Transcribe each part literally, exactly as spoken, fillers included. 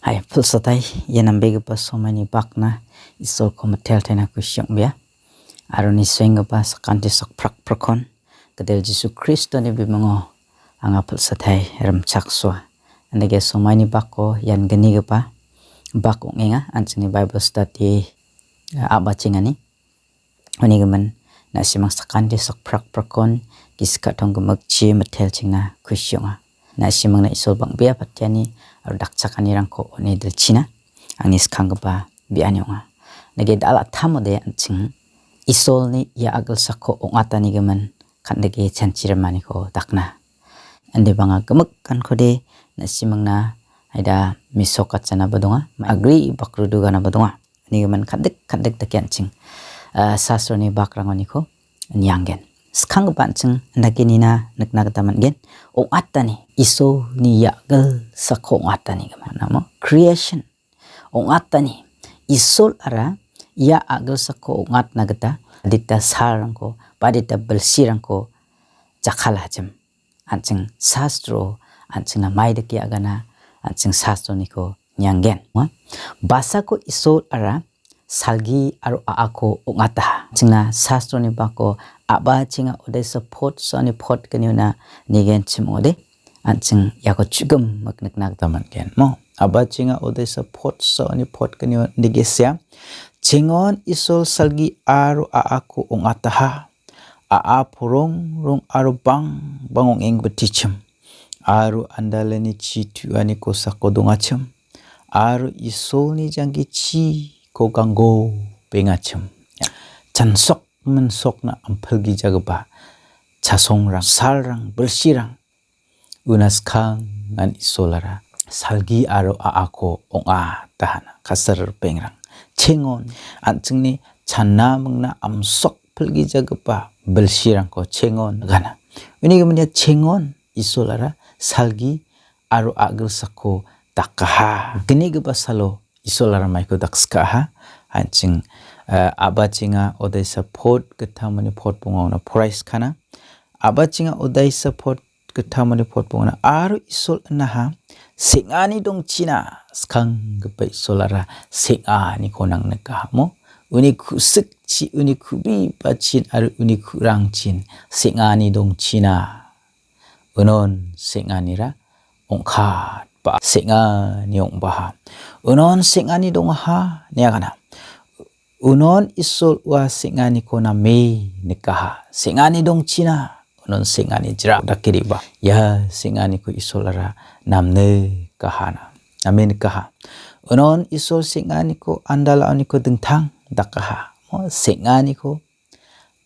Hai, pilsatai, ia nambegipa somaini bakna Isolko miteltaina kusi ong·bea. Aro nisoenggipa sakanti sakprakprakon Gitel Jisu Kristoni bimingo anga pilsatai rimchaksoa. Andake somaini bako ian gnigipa bak ong·enga, an·chingni Baibel stadi, eh, a·bachengani. Unigimin, na·simang sakanti sakprakprakon gisik ka·tong gimikchi mitelchingna kusi ong·a. Na·simangna Isol bang·bea patiani aro dakchakanirangko on·e dilchina angni skanggipa biani ong·a. Nage dal·a tamode an·ching Isolni ia a·gilsako ong·atanigimin kan·dike chanchi rimaniko dakna. Inde banga gimik gankode na·simangna aida mesok atjanaba donga, agri bakrudu ganaba donga. Unigimin kan·dik kan·dik dake an·ching, ah, sastroni bakrangoniko nianggen. Skanggipa an·ching indake nina nikna gita man·gen. Ong·atani, Isolni ia a·gilsako ong·atani gimin. Namo creation. Ong·atani, Isol ara ia a·gilsako ong·atna gita adita salrangko, ba adita bilsirangko jakkalajim. An·ching sastro, an·chingna mai dake agana, an·ching sastroniko nianggen. Ua, basako Isol ara salgi aro a·ako ong·ataha. An·chingna sastroni bako a·bachenga odaisa pot so·ani pot gniona nigenchim ong·ode. An·ching iako chugimik nikna gita man·gen. Mo, a·bachenga odaisa pot so·ani pot gnio nigesea. Chengon Isol salgi aro a·ako ong·ataha. A·a porongrong aro bangbang ong·engbitichim. Aro andalani chi tu·ani kosako dongachim. Aro Isolni janggi chiko ganggo bengachim. Chansok minsokna ampilgijagipa chasongrang, salrang, bilsirang. Una skangan Isolara salgi aro a·ako ong·a dahana. Kasar pengrang. Chengon, an·chingni channa mingna amsok pilgijagipa bilsirangko chengon gana. Uni giminia chengon Isolara salgi aro a·gilsako dakaha. Gnigipa salo Isolara maiko dakskaha. An·ching, eh, a·bachenga odaisa pot gittamani pot bongaona poraiskana. A·bachenga odaisa pot gittamani pot bongona aro Isol inaha seng·ani dongchina skanggipa Isolara seng·aniko nang nikahamo. Uni ku·sikchi, uni ku·bibachin aro uni ku·rangchin seng·ani dongchina. Unon seng·anira ong·katba seng·ani ong·baha. Unon seng·ani dongaha niagana. Unon Isol ua seng·aniko name nikaha. Seng·ani dongchina, unon seng·ani jra dake re·baa. Ia seng·aniko Isolara namne kahana. Name nikaha. Unon Isol seng·aniko andalaoniko dingtang dakaha. Mo seng·aniko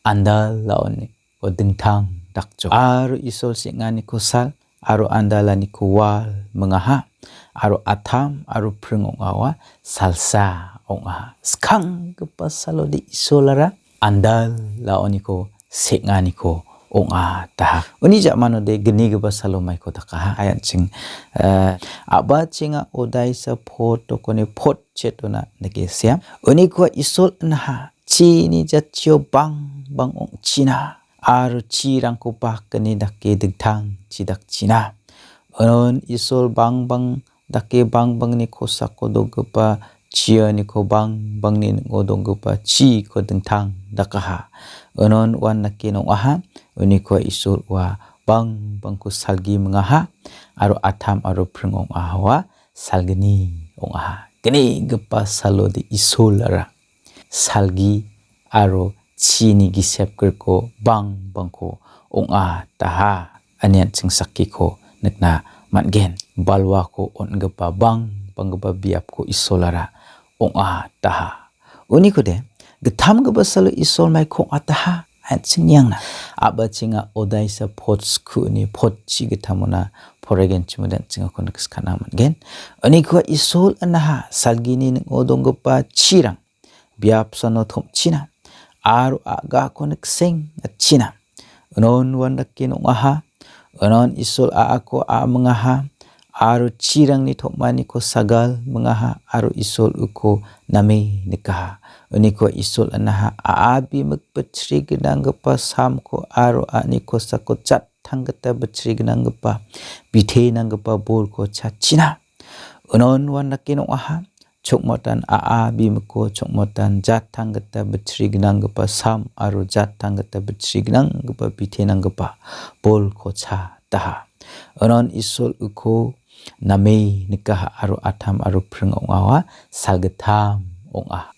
andalaoni ko dingtang dakjok. Aro Isol seng·aniko sal, aro andalaniko wal mingaha, aro atam, aro pring ong·aoa salsa ong·aha. Skanggipa salode Isolara andalaoniko seng·aniko ong·a daha. Uni ja·manode gnigipa salo maiko dakaha. Ai an·ching, eh, a·bachenga odaisa pot dokoni pot chetona dake sea. Unikoa Isol inaha chini jatchio bang bang ong·china. Aro chirangko bakgni dake dingtang chi dakchina. Unon Isol bang bang dake bang bangni kosako donggipa chianiko bang bangni ning·o donggipa chiko dingtang dakaha. Unon uan dake ong·aha, unikoa Isol ua bang bangko salgi mingaha, aro atam aro pring ong·ahaoa salgni ong·aha. Gnigipa salode Isolara salgi aro chini gisep griko bang bangko ong·a daha, ine an·ching sakkiko nikna man·gen. Balwako on·gipa bang banggipa biapko Isolara ong·a daha. Unikode, gittamgipa salo Isol maiko ong·a daha, an·ching niangna. A·bachenga odaisa pot sku ine pot chi gittamona poraigenchimode an·ching uko nikskana man·gen. Unikoa Isol inaha salgini ning·o donggipa chirang biapsano tom·china, aro a·gako nikseng atchina. Unon uan dake ong·aha, unon Isol a·ako a·mingaha, aro chirangni tom·aniko sagal mingaha, aro Isol uko name nikaha. Uniko Isol inaha a·a bimik bitchri gnanggipa samko aro a·ani kosako jat tanggita bitchri gnanggipa, bite nanggipa bolko chachina. Unon uan dake ong·aha, chokmotan a·a bimikko chokmotan jattang gita bitchri gnanggipa sam aro jattang gita bitchri gnanggipa bite nanggipa bolko cha daha. Unon Isol uko name nikaha aro atam aro pring ong·awa salgittam ong·a.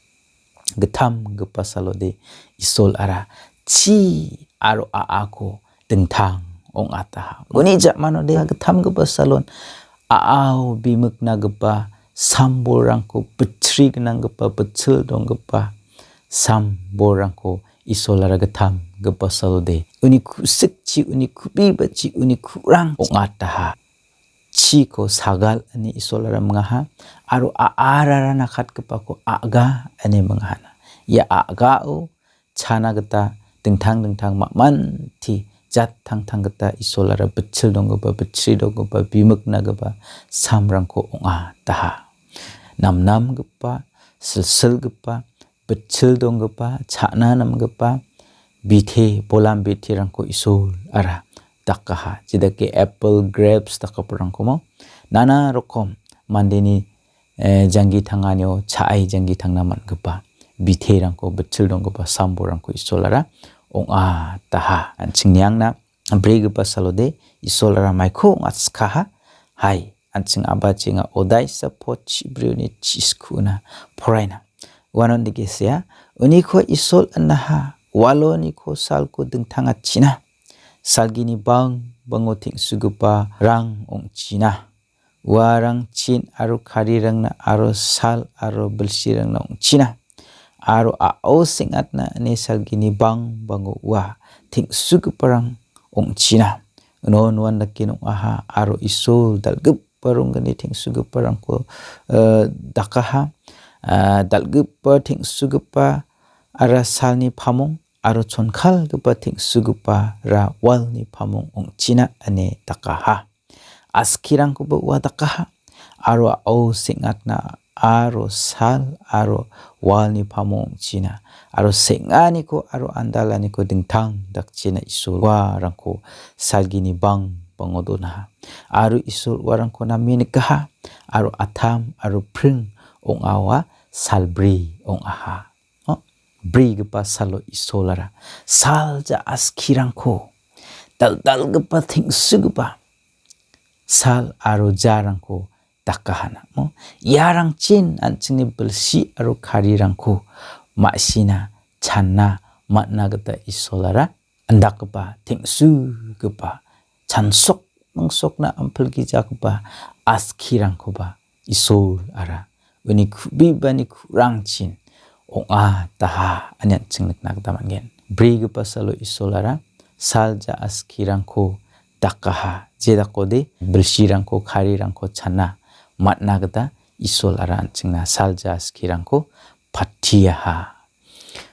Gittamgipa salode Isolra chi aro a·ako dingtang ong·ataha. Uni ja·manode gittamgipa salon a·ao bimiknagipa sambolrangko bitchri gnanggipa, bitchil donggipa sambolrangko Isolra gittamgipa salode uni ku-, sikchi, uni ku·bibachi, uni ku·rang ong·ataha. Chiko sagal ine Isolra mingaha, aro a-, a·arara nakatgipako a·ga ine mingahana. Ia a·gao chana gita dingtang dingtang ma·manti jattangtang gita Isolra bitchil donggipa, bitchri donggipa, bimiknagipa samrangko ong·a daha. Namnamgipa, silsilgipa, bitchil donggipa, cha·na namgipa, bite, bolam biterangko Isolra dakaha. Jedake apple, grapes dakgiparangkomo nana rokom mandeni, eh, janggi tanganio cha·e janggi tangna man·gipa biterangko, bitchil donggipa sambolrangko Isolra ong·ataha. An·ching niangna brigipa salode Isolra maiko ong·atskaha. Hai, an·ching abachenga Odaisa pot chibrioni chiskuona poraina. Uanon dake sea, uniko Isol inaha, waloniko salko dingtangachina. Salgini bang bango teng·sugipa rang ong·china. Uarang chin aro karirangna aro sal aro bilsirangna ong·china. Aro a·o seng·atna ine salgini bang bango ua teng·sugiparang ong·china. Uno nuan dake ong·aha aro Isol dal·gipa ronggni teng·sugiparangko, eh, dakaha. Ah, dal·gipa teng·sugipa ara salni pamong aro chonkalgipa teng·sugipara walni pamong ong·china ine dakaha. Askirangkoba ua dakaha, aro a·o seng·atna aro sal aro walni pamong ong·china, aro seng·aniko aro andalaniko dingtang dakchina Isol uarangko salgini bang bango donaha. Aro Isol uarangko name nikaha, aro atam aro pring ong·aoa salbri ong·aha. O, brigipa salo Isolara salja askirangko, dal·dalgipa teng·sugipa sal aro jarangko dakahana. Mo, iarangchin an·chingni bilsi aro karirangko ma·sina channa man·a gita Isolara andakgipa, teng·sugipa, chansok mingsokna ampilgijagipa askirangkoba Isolara uni ku·bibani ku·rangchin ong·a daha ine an·ching nikna gita man·gen. Brigipa salo Isolara salja askirangko dakaha, jedakode bilsirangko, karirangko channa man·a gita Isolara an·chingna salja askirangko patiaha.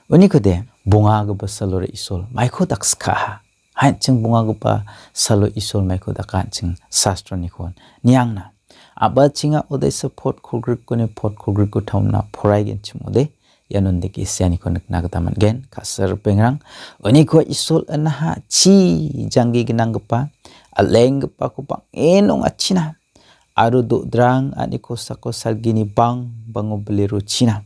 Unikode bongagipa salore Isol maiko dakskaha. An·ching bongagipa salo Isol maiko daka an·ching sastroniko niangna. Abachenga Odaisa pot kolgrikoni pot kolgriko taumna poraigenchimode, ianon dake seaniko nikna gita man·gen. Ka·sal ripengrang, uniko Isol inaha chi janggi gnanggipa, al·enggipako bang·en ong·achina. Aro do·drang a·ni kosako salgini bang bango bile rochina.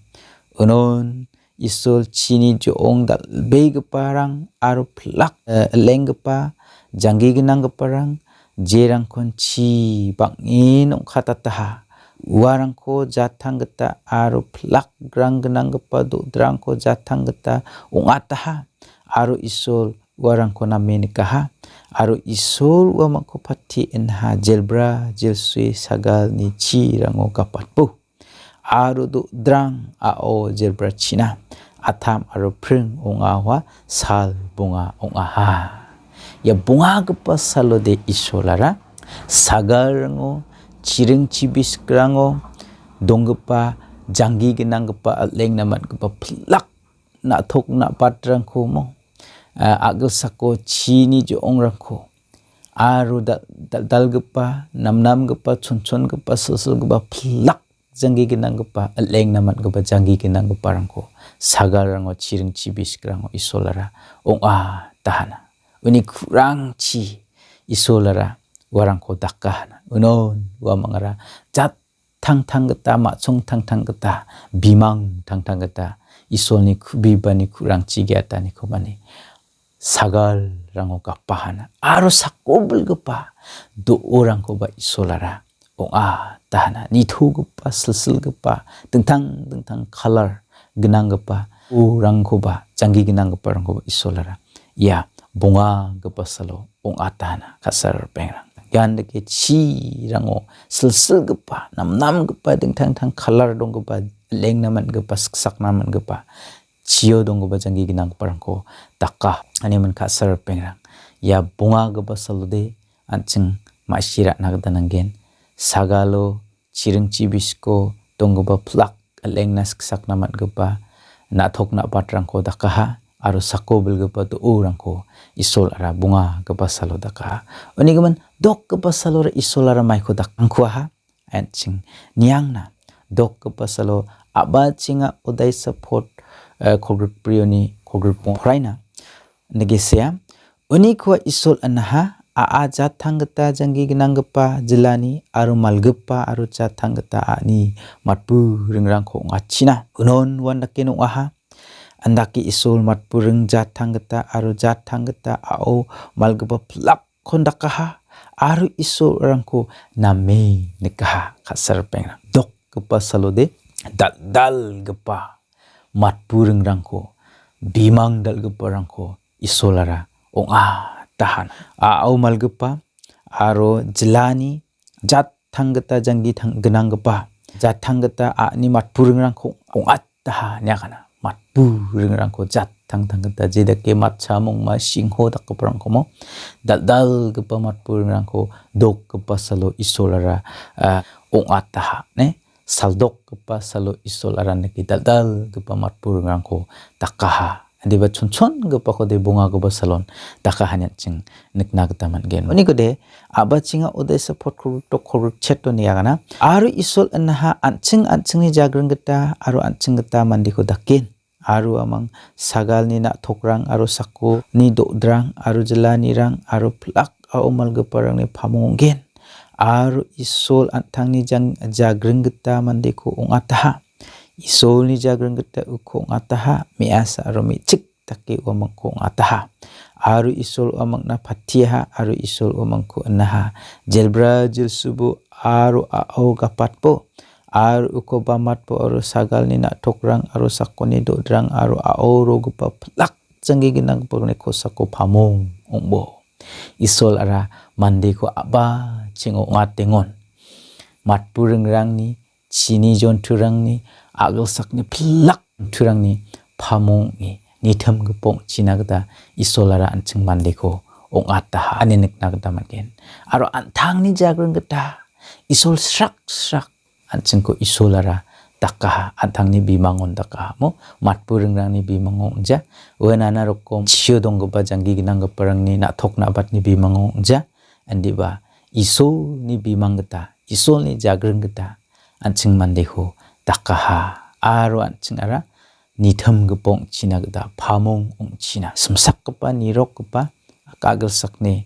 Unon Isol chini jo·ong dal·begiparang aro pilak, eh, lenggipa, janggi gnanggiparang, jerangkon chi bang·en ong·katataha. Uarangko jatang gita aro pilakrang gnanggipa do·drangko jatang gita ong·ataha. Aro Isol uarangko name nikaha. Aro Isol uamangko pati inha jelbra, jelsue, sagalni chirango gapatbo. Aro do·drang a·o jelbrachina atam aro pring ong·aoa sal bonga ong·aha. Ia bongagipa salode Isolara sagalrango, chiring chibisikrango donggipa janggi gnanggipa al·engna man·gipa pilak na·tok na·batrangko mo, a, a·gilsako chini jo·ongrangko aro dal-, dal-, dal-, dal·dalgipa, namnamgipa, chonchongipa, silsilgipa, pilak janggi gnanggipa, al·engna man·gipa janggi gnanggiparangko sagalrango, chiring chibisikrango Isolara ong·a dahana. Uni ku·rangchi Isolara uarangko dakahana. Unon uamangara jat tangtang gita, ma·chong tangtang gita, bimang tangtang gita, Isolni ku-, bibani ku·rangchi ge·ataniko mani sagalrango gapahana. Aro sakobelgipa do·orangkoba Isolara ong·a tahana. Nitogipa, silsilgipa, dingtang dingtang kalar gnanggipa do·orangkoba, janggi gnanggiparangkoba Isolara ia bongagipa salo ong·a tahana, ka·sar ripengrang. Ian dake chirango silsilgipa, namnamgipa, dingtang dingtang kalar donggipa, lengna man·gipa, siksakna man·gipa, chio donggipa janggi gnanggiparangko daka. Animan ka·sar ripengrang. Ia bongagipa salode an·ching ma·sina gita nanggen. Sagalo chiring chibisiko donggipa pilak, lengna siksakna man·gipa, na·tok na·batrangko dakaha, aro sakobelgipa do·orangko Isolara bongagipa salo dakaha. Unigimin dokgipa salora Isolara maiko dakangkuaha, an·ching niangna. Dokgipa salo a·bachenga odaisa pot, eh, kolgrikbrioni kolgrikbong poraina. Negesea, unikoa Isol anaha, a·a jatang gita janggi gnanggipa jilani aro malgipa aro jatang gita a·ni matburingrangko ong·achina. Unon uan dake ong·aha. Andake Isol matburing jatang gita aro jatang gita a·o malgipa pilak kondakaha, aro Isolrangko name nikaha, ka·sar ripengrang. Dokgipa salode dal·dalgipa matburingrangko, bimang dal·giparangko Isolara ong·a tahan. A·o malgipa aro jilani jatang gita janggi tang-, gnanggipa, jatang gita a·ni matburingrangko ong·a taha niakana. Matburingrangko jatang tang gita jedake matcha mongma singho dakgiparangkomo dal·dalgipa matburingrangko dokgipa salo Isolara, ah, ong·a taha, ne? Saldokgipa salo Isolara nike dal·dalgipa matburingrangko dakaha. Indiba chonchongipakode bongagipa salon dakaha nian·ching nikna gita man·gen. Unikode, a·bachenga odaisa pot kolgrikdok kolgrikchet niagana. Aro Isol inaha an·ching an·chingni jagring gita aro an·ching gita mandeko daken. Aro amang sagalni na·tokrang aro sakoni do·drang aro jilanirang aro pilak a·o malgiparangni pamong ong·gen. Aro Isol an·tangni jang-, jagring gita mandeko ong·ataha. Isolni jagring gita uko ong·ataha, me·asa aro me·chik dake uamangko ong·ataha. Aro Isol uamangna patiaha, aro Isol uamangko inaha. Jelbra jilsubo aro a·o gapatbo, aro uko bamatbo, aro sagalni na·tokrang, aro sakoni do·drang, aro a·o rogipa pilak janggi gnanggiparangni kosako pamong ong·bo. Isolara mandeko a·bachengo ong·atengon. Matburingrangni, chini jonturangni, a·gilsakni pilak jonturangni pamong ong·e, nitim gipok china gita Isolara an·ching mandeko ong·ataha ine nikna gita man·gen. Aro an·tangni jagring gita Isol srak srak an·chingko Isolara dakaha, an·tangni bimangon dakaha. Mo matburingrangni bimango ong·ja, ue nana rokom chio donggipa janggi gnanggiparangni na·tok na·batni bimango ong·ja, indiba Isolni bimang gita, Isolni jagring gita an·ching mandeko dakaha. Aro an·chingara nitim gipok ong·china gita pamong ong·china. Simsakgipa, nirokgipa, a·gilsakni,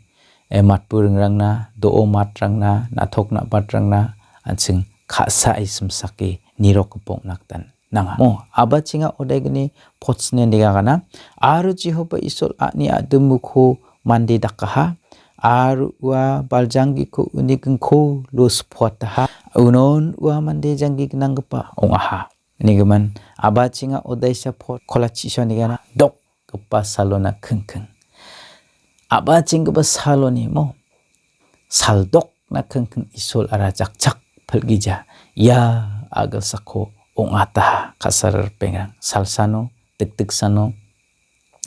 eh, matburingrangna, do·o matrangna, na·tok na·batrangna, an·ching ka·sae simsake nirok gipok ong·na gita nanga. Mo, a·bachenga odaigni potsni nigagana. Aro Jehoba Isol a·ni a·dimuko mande dakaha. Aro ua baljanggiko uni gingko lospoataha. Unon ua mande janggi gnanggipa ong·aha. Nigimin, a·bachenga odaisa pot kolachiso nigana dokgipa salona kingking. A·bachenggipa saloni mo, saldokna kingking Isolara jakchak pilgija. Ia a·gilsako ong·ataha, ka·sar ripengrang. Salsano, dikdiksano,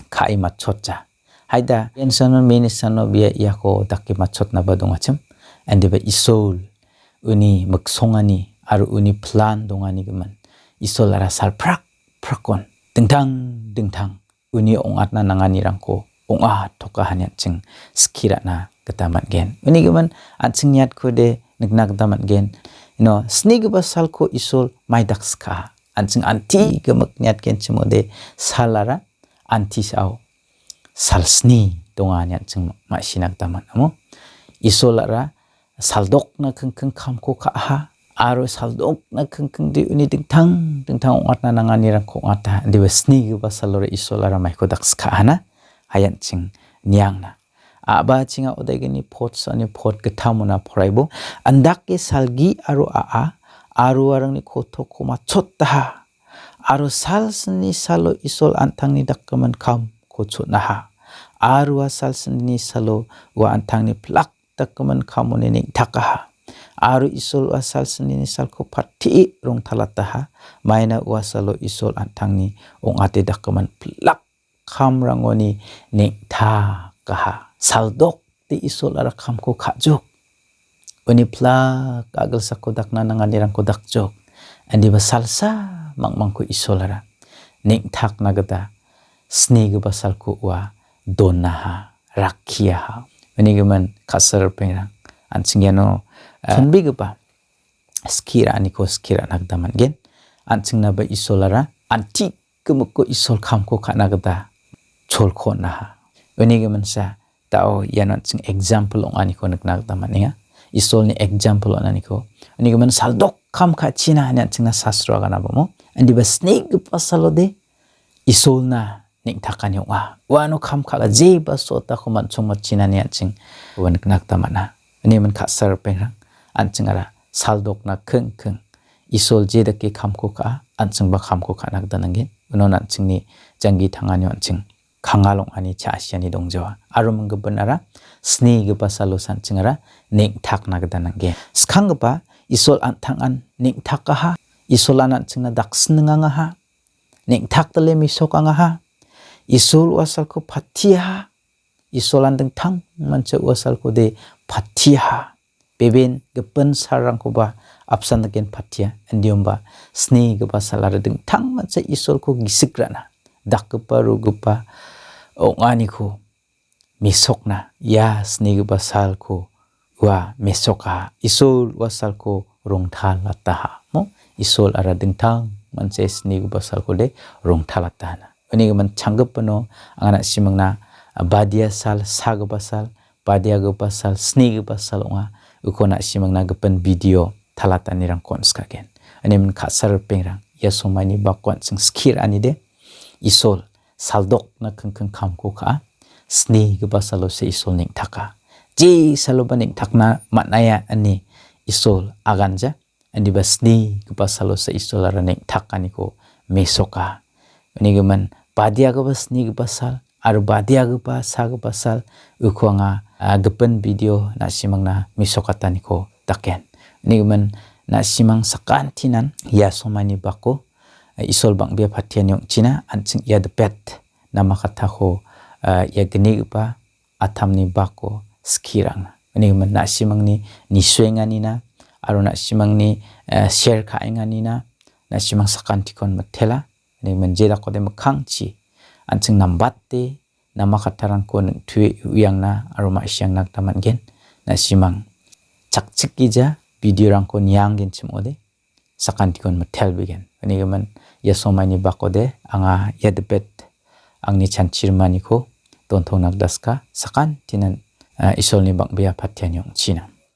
ka·e matchotja. Haida, ian sano, meni sano, bia iako dake matchotnaba dongachim. Indiba Isol, uni miksongani aro uni plan dongani gimin. Isolara salprak prakon. Dingtang, dingtang. Uni ong·atna nanganirangko ong·atokaha nian·ching skie ra·na gita man·gen. Uni gimin an·ching niatkode nikna gita man·gen. Ino snigipa salko Isol maidak skaa. An·ching anti gimik niatgenchimode salara anti sao salsni donga ine an·ching ma-, ma·sina gita man·amo. Isolara saldokna kingking kamko ka·aha, Aro saldokna kingkingde uni dingtang dingtang ong·atna nanganirangko ong·ata. Indiba snigipa salora Isolara maiko dakskahana. Hayanching niangna. A·bachinga odaigini pot sani pot gittamona poraibo. Andake salgi aro a·a, aro uarangni kotoko matchotaha. Aro salsni salo Isol an·tangni dakgimin kamko chotnaha. Aro ua salsni salo ua an·tangni plak dakgimin kamoni neng·takaha. Aro Isol ua salsni salko pattie rongtalataha. Maina ua salo Isol an·tangni ong·ate dakgimin plak kamrangoni neng·takaha. Saldokde Isolara kamko ka·jok. Uni plak a·gilsako dakna nanganirangko dakjok. Indiba salsa mangmangko Isolara neng·takna gita snigipa salko ua donaha, rakkiaha. Uni gimin ka·sal ripengrang, an·ching iano, eh, chonbegipa skie ra·aniko skie ra·na gita man·gen. An·chingnaba Isolara anti gimikko Isol kamko ka·na gita cholko on·aha. Uni giminsa da·o iano an·ching example ong·aniko nikna gita man·enga. Isolni example on·aniko. Uni gimin saldok kam ka·china ine an·chingna sastro aganabamo. Indiba snigipa salode Isolna neng·takani ong·a. Uano kam ka·a jeba sotako man·chongmatchinani an·ching ua nikna gita man·a. Uni gimin ka·sal ripengrang, an·chingara saldokna kingking. Isol jedake kamko ka·a, an·chingba kamko ka·na gita nanggen. Unon an·chingni janggi tanganio an·ching kangal ong·ani cha·asiani dongjawa. Aro minggipanara snigipa salo an·chingara neng·takna gita nanggen. Skanggipa Isol an·tangan neng·takaha, Isolan an·chingna daksin ningangaha, neng·takdile mesokangaha. Isol ua salko patiaha. Isolan dingtang mancha ua salkode patiaha. Beben gipin salrangkoba apsan daken patia. Indiba snigipa salara dingtang mancha Isolko gisik ra·na dakgipa rogipa ong·aniko mesokna, ia snigipa salko ua mesokaha. Isol ua salko rongtalataha. Mo? Isolara dingtang mancha snigipa salkode rongtalatahana. Uni gimin changgipino anga na·simangna badia sal, sagipa sal, badiagipa sal, snigipa sal ong·a. Uko na·simangna gipin video talatanirangko on·skagen. Uni gimin ka·sal ripengrang, ia somaini bako an·ching skie ra·anide. Isol saldokna kingking kamko ka·a, snigipa salose Isol neng·taka. Je saloba neng·takna man·aia ine Isol aganja, indiba snigipa salose Isolara neng·takaniko mesoka. Uni gimin badiagipa snigipa sal aro badiagipa sagipa sal uko anga, a, gipin video na·simangna mesokataniko daken. Uni gimin na·simang sakantinan ia somaini bako Isol bang·bea patiani ong·china an·ching ia dipet namakatako, ah, ia gnigipa atamni bako skirangna. Uni gimin na·simangni nisuenganina aro na·simangni, eh, share ka·enganina na·simang sakantikon mitela. Uni gimin jedakode mikkangchi an·ching nambate namakatarangko neng·tue uiangna aro ma·siangna gita man·gen. Na·simang chakchikgija videorangko nianggenchim ong·ode. Sakantikon mitelbegen. Uni gimin ia somaini bakode anga ia debet angni chanchirimaniko dontongna gita ska, sakantinan, eh, Isolni bang·bea patiani ong·china.